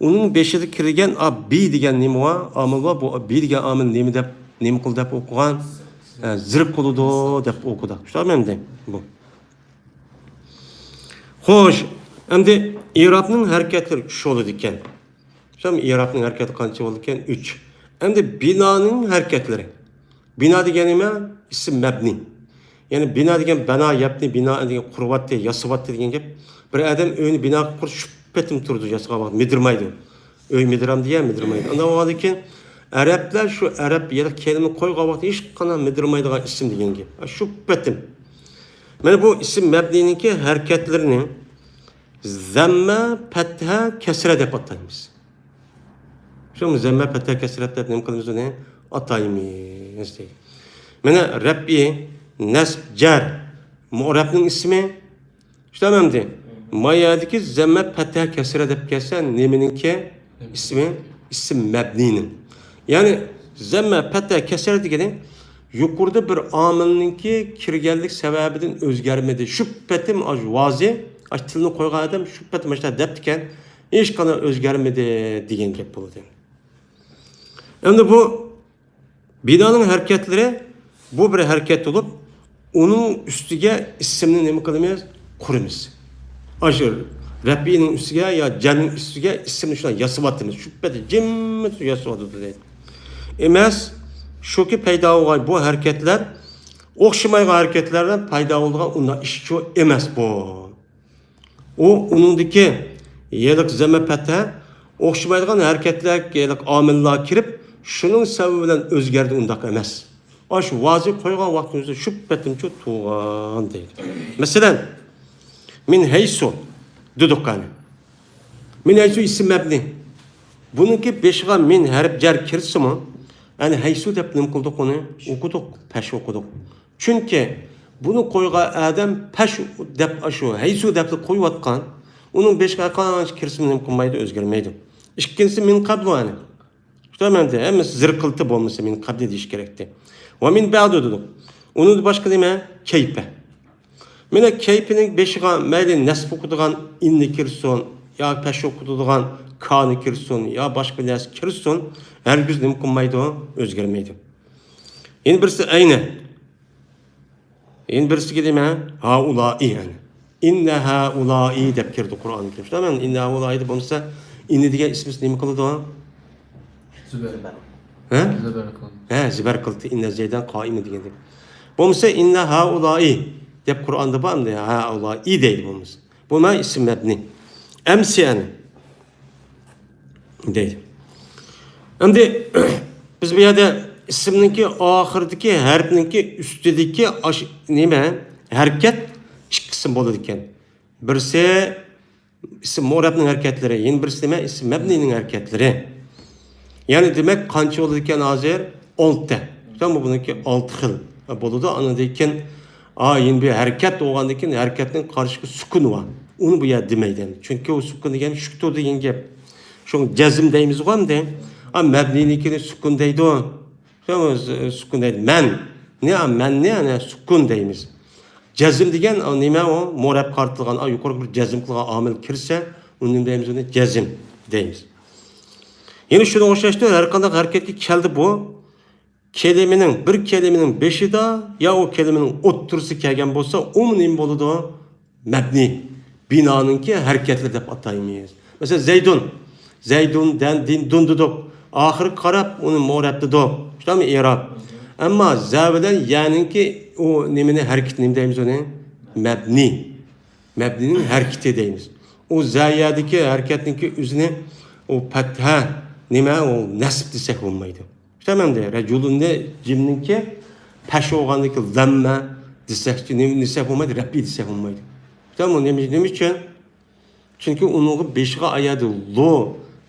ئۇنىڭ بېشىدا كىرگەن، ئا، بى دېگەن نېمە بار؟ ئامىل بار. بۇ بى دېگەن ئامىل نېمە دەپ، نېمە قىل دەپ ئوقۇغان؟ ھە، زىر قىلىدۇ دەپ ئوقۇدى. شۇنداقمۇ ئەمدى بۇ؟ خوش، ئەمدى ئىرابنىڭ ھەرىكەتلىرى ئۈچ بولىدىكەن. شۇنداقمۇ؟ ئىرابنىڭ ھەرىكەتى قانچە بولىدىكەن؟ ئۈچ. ئەمدى بىنانىڭ ھەرىكەتلىرى. بىنا دېگەن نېمە؟ ئىسىم مەبنى. يەنى بىنا دېگەن بەنا يەبنى، بىنا دېگەن قۇرۇۋاتتى، ياسىۋاتتى دېگەن گەپ. بىر ئادەم ئۆينى بىنا قىلىپ شۇ پېتىم تۇرىدۇ، ياسىغان ۋاقىت مىدىرمايدۇ. ئۆي مىدىرامدۇ يا مىدىرمايدۇ. ئانداق بولغاندىن كېيىن ئەرەبلەر شۇ ئەرەب يا كەلىمە قويغان ۋاقىتتا ھېچقانداق مىدىرمايدىغان ئىسىم دېگەن گەپ. شۇ پېتىم. مانا بۇ ئىسىم مەبنىينىڭكى ھەرىكەتلىرىنى زەممە، پەتھە، كەسرە دەپ ئاتايمىز. شۇ زەممە، پەتھە، كەسرە دەپ نېمە قىلىمىز ئۇنى؟ ئاتايمىز دەيدۇ. مانا رەپئى، نەسب، جەر، مۇئرەبنىڭ ئىسمى. شۇنداق ئەمدى. ما يەردىكى زەممە، پەتھە، كەسرە دەپ كەلسە نېمىنىڭكى ئىسمى؟ ئىسىم مەبنىينىڭ. يەنى زەممە، پەتھە، كەسرە دېگىنى يۇقىرىدا بىر ئامىلنىڭكى كىرگەنلىك سەۋەبىدىن ئۆزگەرمىدى. شۇ پېتىم ئاش ۋازى، ئاش تىلنى قويغان ئادەم شۇ پېتىم ئاشۇنداق دەپتىكەن، ھېچقانداق ئۆزگەرمىدى دېگەن گەپ بولىدۇ. ئەمدى بۇ بىنانىڭ ھەرىكەتلىرى، بۇ بىر ھەرىكەت بولۇپ، ئۇنىڭ ئۈستىگە ئىسىمنى نېمە قىلىمىز؟ قۇرىمىز. ئاشۇ رەپئىنىڭ ئۈستىگە يا جەرنىڭ ئۈستىگە ئىسىمنى شۇنداق ياسىۋاتىمىز. شۇ پېتى جىممىت ياسىۋاتىدۇ دەيدۇ. ئەمەس، شۇكى پەيدا بولغان بۇ ھەرىكەتلەر ئوخشىمايدىغان ھەرىكەتلەر بىلەن پەيدا بولىدىغان ئۇنداق ئىشچۇ ئەمەس بۇ. ئۇ، ئۇنىڭدىكى ھېلىقى زەممە پەتھە ئوخشىمايدىغان ھەرىكەتلەر، ھېلىقى ئامىللار كىرىپ، شۇنىڭ سەۋەبى بىلەن ئۆزگەردى، ئۇنداق ئەمەس. ئاشۇ ۋازى قويغان ۋاقتىمىزدا شۇ پېتىمچۇ تۇغان دەيدۇ. مەسىلەن، مىن ھەيسۇ دېدۇق قانى. مىن ھەيسۇ ئىسىم مەبنى. بۇنىڭكى بېشىغا مىن ھەرپ جەر كىرسىمۇ، يەنى ھەيسۇ دەپ نېمە قىلدۇق ئۇنى؟ ئوقۇدۇق، پەش ئوقۇدۇق. چۈنكى بۇنى قويغان ئادەم پەش دەپ ئاشۇ ھەيسۇ دەپلا قويۇۋاتقان. ئۇنىڭ بېشىغا قانچە كىرسىمۇ نېمە قىلمايدۇ، ئۆزگەرمەيدۇ. ئىككىنچىسى مىن قەبلۇ يەنى. شۇنداق ئەمدى ھەممىسى زىر قىلتى بولمىسا مىن قەبلى دېيىش كېرەكتى. ۋە مىن بەئدۇ دېدۇق. ئۇنىڭدىن باشقا نېمە؟ كەيپە. مانا كەيپىنىڭ بېشىغا مەيلى نەسب ئوقۇتىدىغان ئىننى كىرسۇن، يا پەش ئوقۇتىدىغان كانى كىرسۇن، يا باشقا بىر نەرسە كىرسۇن، ھەرگىز نېمە قىلمايدۇ؟ ئۆزگەرمەيدۇ. يەنە بىرسى ئەينە. يەنە بىرسىگە دېمە، ھائۇلائى يەنى. ئىننە ھائۇلائى دەپ كىردى قۇرئان كەرىم. شۇنداقمۇ؟ ئىننە ھائۇلائى دە بولمىسا، ئىننە دېگەن ئىسمى نېمە قىلىدۇ؟ زۇبەر. ھە؟ زۇبەر قىلدى. ھە، زۇبەر قىلدى. ئىننە زەيدەن قائىمۇن دېگەندەك. بولمىسا، ئىننە ھائۇلائى دەپ قۇرئاندا بار ئەمدى. ھائۇلائى دەيدۇ بولمىسا. بۇ مانا ئىسىم مەبنى. ئەمسى يەنى. دەيدۇ. ئەمدى بىز بۇ يەردە ئىسىمنىڭكى ئاخىرىدىكى ھەرپنىڭكى ئۈستىدىكى ئاش-، نېمە؟ ھەرىكەت ئىككى قىسىم بولىدىكەن. بىرسى ئىسىم مۇئرەبنىڭ ھەرىكەتلىرى، يەنە بىرسى نېمە؟ ئىسىم مەبنىنىڭ ھەرىكەتلىرى. يەنى دېمەك، قانچە بولىدىكەن ھازىر؟ ئالتە. شۇنداقمۇ؟ بۇنىڭكى ئالتە خىل بولىدۇ. ئاندىن كېيىن، ئا، يەنە بىر ھەرىكەت بولغاندىن كېيىن ھەرىكەتنىڭ قارشىسىدا سۈكۈن بار. ئۇنى بۇ يەردە دېمەيدۇ. چۈنكى ئۇ سۈكۈن دېگەن شۈكتۇر دېگەن گەپ. شۇڭا جەزم دەيمىزغۇ ئەمدى. ئا، مەبنىنىڭكىنى سۈكۈن دەيدۇ. شۇڭا سۈكۈن دەيدۇ. مەن. نى، ئا، مەننى، ئەنە، سۈكۈن دەيمىز. جەزم دېگەن، ئا، نېمە ئۇ؟ مۇرەب قارىتىلغان، ئا، يۇقىرىقى بىر جەزم قىلغان ئامىل كىرسە، ئۇنى نېمە دەيمىز؟ ئۇنى جەزم دەيمىز. يەنە شۇنىڭغا ئوخشاشتۇر، ھەر قانداق ھەرىكەتكە كەلدى بۇ. كەلىمىنىڭ، بىر كەلىمىنىڭ بېشىدا يا ئۇ كەلىمىنىڭ ئوتتۇرىسىغا كەلگەن بولسا، ئۇمۇ نېمە بولىدۇ؟ مەبنى، بىنانىڭكى ھەرىكەتلىرى دەپ ئاتايمىز. مەسىلەن، زەيدۇن. زەيدۇن، دەن، دىن، دۇن دېدۇق. ئاخىرىغا قاراپ ئۇنى مۇرەب دېدۇق. شۇنداقمۇ؟ ئېراب. ئەمما زە بىلەن يەنىڭكى ئۇ نېمىنى، ھەرىكىتى نېمە دەيمىز ئۇنى؟ مەبنى. مەبنىنىڭ ھەرىكىتى دەيمىز. ئۇ زە يەدىكى ھەرىكەتنىڭكى ئۆزىنى ئۇ پەتھە، نېمە، ئۇ نەسب دېسەك بولمايدۇ. شۇنداقمۇ ئەمدى؟ رەجۇلۇننى جىمنىڭكى پەش بولغاندىكى زەممە دېسەكچى، نېمە دېسەك بولمايدۇ؟ رەپئى دېسەك بولمايدۇ. شۇنداقمۇ؟ نېمە، نېمە ئۈچۈن؟ چۈنكى ئۇنىڭغا بېشىغا ئايادا لۇ،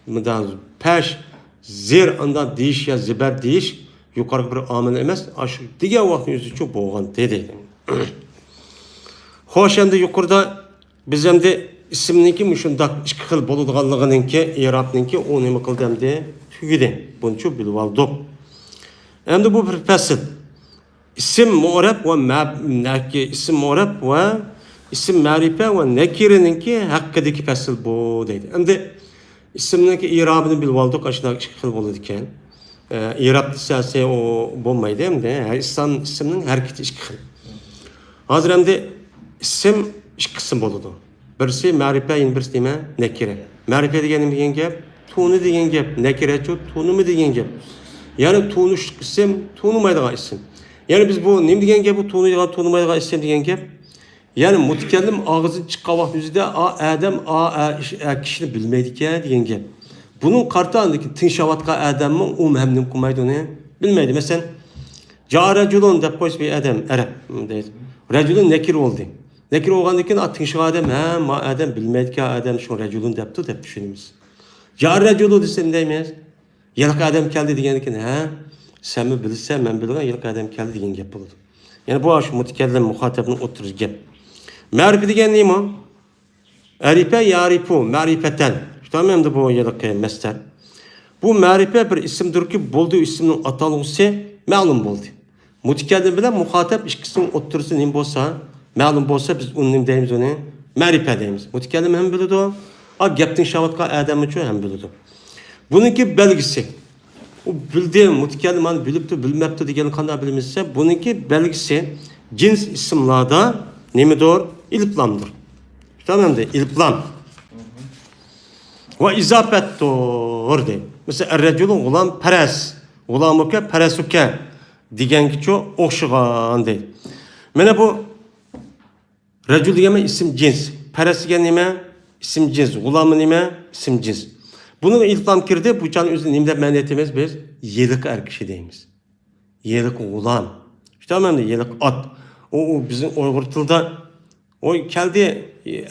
مۇنداق پەش، زېر، ئانداق دېيىش يا زىبەر دېيىش يۇقىرىقى بىر ئامىل ئەمەس، ئاشۇ دېگەن ۋاقىتنىڭ ئۆزىچۇ بولغانتى دەيدۇ. خوش، ئەمدى يۇقىرىدا بىز ئەمدى ئىسىمنىڭكى مۇشۇنداق ئىككى خىل بولىدىغانلىقىنىڭكى، ئېرابنىڭكى ئۇ نېمە قىلدى ئەمدى؟ تۈگىدى. بۇنچۇ بىلىۋالدۇق. ئەمدى بۇ بىر پەسىل. ئىسىم مۇئرەب ۋە مە-، نەكى-، ئىسىم مۇئرەب ۋە ئىسىم مەرىپە ۋە نەكىرىنىڭكى ھەققىدىكى پەسىل بۇ دەيدۇ. ئەمدى ئىسىمنىڭكى ئېرابىنى بىلىۋالدۇق، ئاشۇنداق ئىككى خىل بولىدىكەن. ئە، ئېراب دېسە ئۇ بولمايدۇ ئەمدى. ھە، ئىسلام، ئىسىمنىڭ ھەرىكىتى ئىككى خىل. ھازىر ئەمدى ئىسىم ئىككى قىسىم بولىدۇ. بىرسى مەرىپە، يەنە بىرسى نېمە؟ نەكىرە. مەرىپە دېگەن نېمە دېگەن گەپ؟ تونۇ دېگەن گەپ. نەكىرەچۇ؟ تونۇما دېگەن گەپ. يەنى تونۇشلۇق ئىسىم، تونۇمايدىغان ئىسىم. يەنى بىز بۇ نېمە دېگەن گەپ، بۇ تونۇيدىغان، تونۇمايدىغان ئىسىم دېگەن گەپ. يەنى مۇتەكەللىم ئاغزىدىن چىققان ۋاقىت ئۆزىدە، ئا، ئادەم، ئا، ئا، ئىش، ئا، كىشىنى بىلمەيدىكەن دېگەن گەپ. بۇنىڭغا قارىتا ئاندىن كېيىن تىڭشاۋاتقان ئادەممۇ ئۇ ھەم نېمە قىلمايدۇ ئۇنى؟ بىلمەيدۇ. مەسىلەن، جاء رەجۇلۇن دەپ قويسا بىر ئادەم، ئەرەب دەيدۇ. رەجۇلۇن نەكىر بولدى. نەكىر بولغاندىن كېيىن، ئا، تىڭشىغان ئادەم، ھە، ما ئادەم بىلمەيدىكەن، ئادەم شۇ رەجۇلۇن دەپتۇ دەپ چۈشىنىمىز. جاء رەجۇلۇن دېسە نېمە دەيمىز؟ ھېلىقى ئادەم كەلدى دېگەندىن كېيىن، ھە، سەنمۇ بىلىسەن، مەن بىلىمەن، ھېلىقى ئادەم كەلدى دېگەن گەپ بولىدۇ. يەنى بۇ شۇ مۇتەكەللىم، مۇخاتەبنىڭ ئوتتۇرىسى گەپ. مەرىپە دېگەن نېمە؟ ئەرىپە، يەرىپۇ، مەرىپەتەن. شۇنداقمۇ ئەمدى بۇ ھېلىقى مەسدەر. بۇ مەرىپە بىر ئىسىمدۇركى، بولدى، ئىسىمنىڭ ئاتالغۇسى مەلۇم بولدى. مۇتەكەللىم بىلەن مۇخاتەب ئىككىسىنىڭ ئوتتۇرىسى نېمە بولسا، مەلۇم بولسا، بىز ئۇنى نېمە دەيمىز ئۇنى؟ مەرىپە دەيمىز. مۇتەكەللىم ھەم بىلىدۇ، ئا، گەپ تىڭشاۋاتقان ئادەممۇچۇ ھەم بىلىدۇ. بۇنىڭكى بەلگىسى. ئۇ بىلدى، مۇتەكەللىم مانا بىلىپتۇ، بىلمەپتۇ دېگەننى قانداق بىلىمىز دېسە، بۇنىڭكى بەلگىسى جىنس ئىسىملاردا نېمىدۇر؟ ئېلىپلامدۇر. تامامدى، ئېلىپلام. ۋە ئىزاپەتتۇر دەيدۇ. مەسىلەن، ئەررەجۇلۇ غۇلام پەرەس، غۇلامۇكە پەرەسۇكە دېگەنگىچۇ ئوخشىغان دەيدۇ. مانا بۇ رەجۇل دېگەن ئىسىم جىنس. پەرەس دېگەن نېمە؟ ئىسىم جىنس. غۇلامى نېمە؟ ئىسىم جىنس. بۇنىڭغا ئېلىپلام كىردى، بۇ چاغنىڭ ئۆزىدە نېمە دەپ مەنە ئېيتىمىز بىز؟ ھېلىقى ئەر كىشى دەيمىز. ھېلىقى غۇلام. شۇنداقمۇ ئەمدى ھېلىقى ئات. ئۇ، ئۇ بىزنىڭ ئۇيغۇر تىلىدا، ئۇ كەلدى،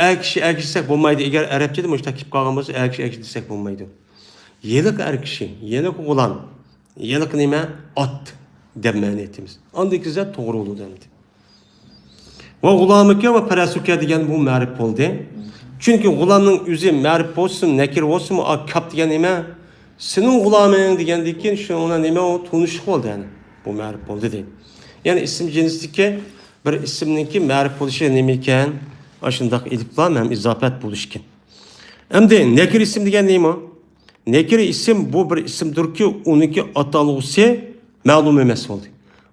ئەر كىشى، ئەر كىشى دېسەك بولمايدۇ. ئەگەر ئەرەبچىدە مۇشۇنداق كېلىپ قالغان بولسا، ئەر كىشى، ئەر كىشى دېسەك بولمايدۇ. ھېلىقى ئەر كىشى، ھېلىقى غۇلام، ھېلىقى نېمە؟ ئات دەپ مەنە ئېيتىمىز. ئاندىن كېيىن توغرا بولىدۇ ئەمدى. ۋە غۇلامۇكە ۋە پەرەسۇكە دېگەن بۇ مەرىپ بولدى. چۈنكى غۇلامنىڭ ئۆزى مەرىپ بولسۇن، نەكىر بولسۇنمۇ، ئا، كاپ دېگەن نېمە؟ سېنىڭ غۇلامىڭ دېگەندىن كېيىن شۇنىڭ بىلەن نېمە ئۇ؟ تونۇشلۇق بولدى، يەنى. بۇ مەرىپ بولدى دەيدۇ. يەنى ئىسىم جىنستىكى بىر ئىسىمنىڭكى مەرىپ بولۇشى نېمە ئىكەن؟ ئاشۇنداق ئېلىپلام ھەم ئىزاپەت بولۇش ئىكەن. ئەمدى نەكىر ئىسىم دېگەن نېمە؟ نەكىر ئىسىم بۇ بىر ئىسىمدۇركى، ئۇنىڭكى ئاتالغۇسى مەلۇم ئەمەس بولدى.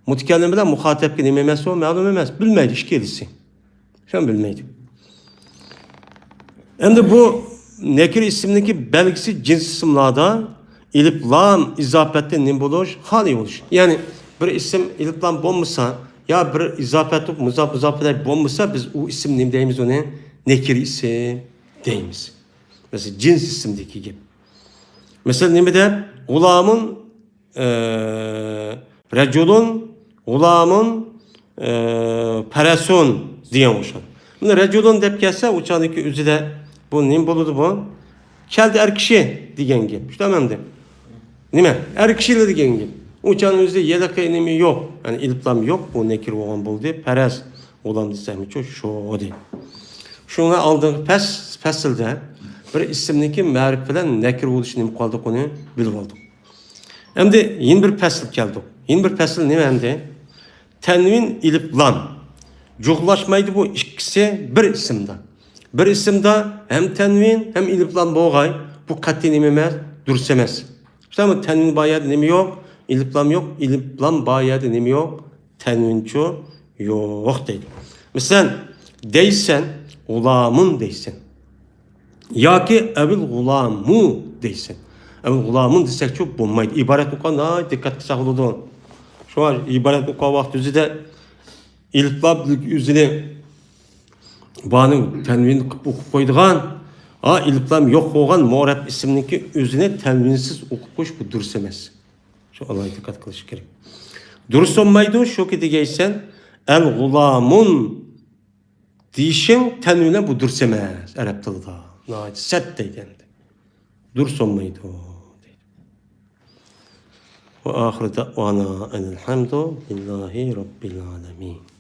مۇتەكەللىم بىلەن مۇخاتەبكە نېمە ئەمەس ئۇ؟ مەلۇم ئەمەس. بىلمەيدۇ ئىككىلىسى. شۇنى بىلمەيدۇ. ئەمدى بۇ نەكىر ئىسىمنىڭكى بەلگىسى جىنس ئىسىملاردا ئېلىپلام ئىزاپەتتىن نېمە بولۇش؟ خالىي بولۇش. يەنى بىر ئىسىم ئېلىپلام بولمىسا، يا بىر ئىزاپەت، مۇزاپ، مۇزاپ ئىلەي بولمىسا، بىز ئۇ ئىسىم نېمە دەيمىز ئۇنى؟ نەكىر ئىسىم دەيمىز. مەسىلەن، جىنس ئىسىمدىكى گەپ. مەسىلەن، نېمە دەپ؟ غۇلامۇن، ئە، رەجۇلۇن، غۇلامۇن، ئە، پەرەسۇن دېگەن ئوخشايدۇ. مانا رەجۇلۇن دەپ كەلسە، ئۇ چاغدىكى ئۆزىدە بۇ نېمە بولىدۇ بۇ؟ كەلدى ئەر كىشى دېگەن گەپ. شۇنداقمۇ ئەمدى؟ نېمە؟ ئەر كىشىلا دېگەن گەپ. ئۇ چاغنىڭ ئۆزىدە ھېلىقى نېمە يوق. يەنى ئېلىپلام يوق. بۇ نەكىر بولغان بولدى. پەرەس، غۇلام دېسەكمىچۇ، شۇ دەيدۇ. شۇڭا ئالدىنقى پەس-، پەسىلدە بىر ئىسىمنىڭكى مەرىپ بىلەن نەكىر بولۇشى نېمە قىلدۇق، ئۇنى بىلىپ ئالدۇق. ئەمدى يەنە بىر پەسىل كەلدۇق. يەنە بىر پەسىل نېمە ئەمدى؟ تەنۋىن، ئېلىپلام. جۇغلاشمايدۇ بۇ ئىككىسى بىر ئىسىمدا. بىر ئىسىمدا ھەم تەنۋىن، ھەم ئېلىپلام بولغاي. بۇ قەتئىي نېمە ئەمەس؟ دۇرۇس ئەمەس. شۇنداقمۇ؟ تەنۋىن بار يەردە نېمە يوق؟ ئېلىپلام يوق. ئېلىپلام بار يەردە نېمە يوق؟ تەنۋىنچۇ يوق دەيدۇ. مەسىلەن، دەيسەن، غۇلامۇن دەيسەن. ياكى ئەۋىل غۇلامۇ دەيسەن. ئەۋىل غۇلامۇن دېسەكچۇ بولمايدۇ. ئىبارەت ئوقۇغاندا دىققەت قىلساق بولىدۇ. شۇڭا ئىبارەت ئوقۇغان ۋاقتى ئۆزىدە ئېلىپلام ئۆزىنى بارنى تەنۋىن قىلىپ ئوقۇپ قويىدىغان، ھا، ئېلىپلام يوق بولغان مۇئرەب ئىسىمنىڭكى ئۆزىنى تەنۋىنسىز ئوقۇپ قويۇش بۇ دۇرۇس ئەمەس. شۇ ئالاھىدە دىققەت قىلىش كېرەك. دۇرۇس بولمايدۇ، شۇكى دېگەيسەن، ئەل غۇلامۇن دېيىشىڭ تەنۋىن بىلەن بۇ دۇرۇس ئەمەس، ئەرەب تىلىدا. ناھايىتى سەت دەيدۇ ئەمدى. دۇرۇس بولمايدۇ دەيدۇ. وآخر دعوانا أن الحمد لله رب العالمين.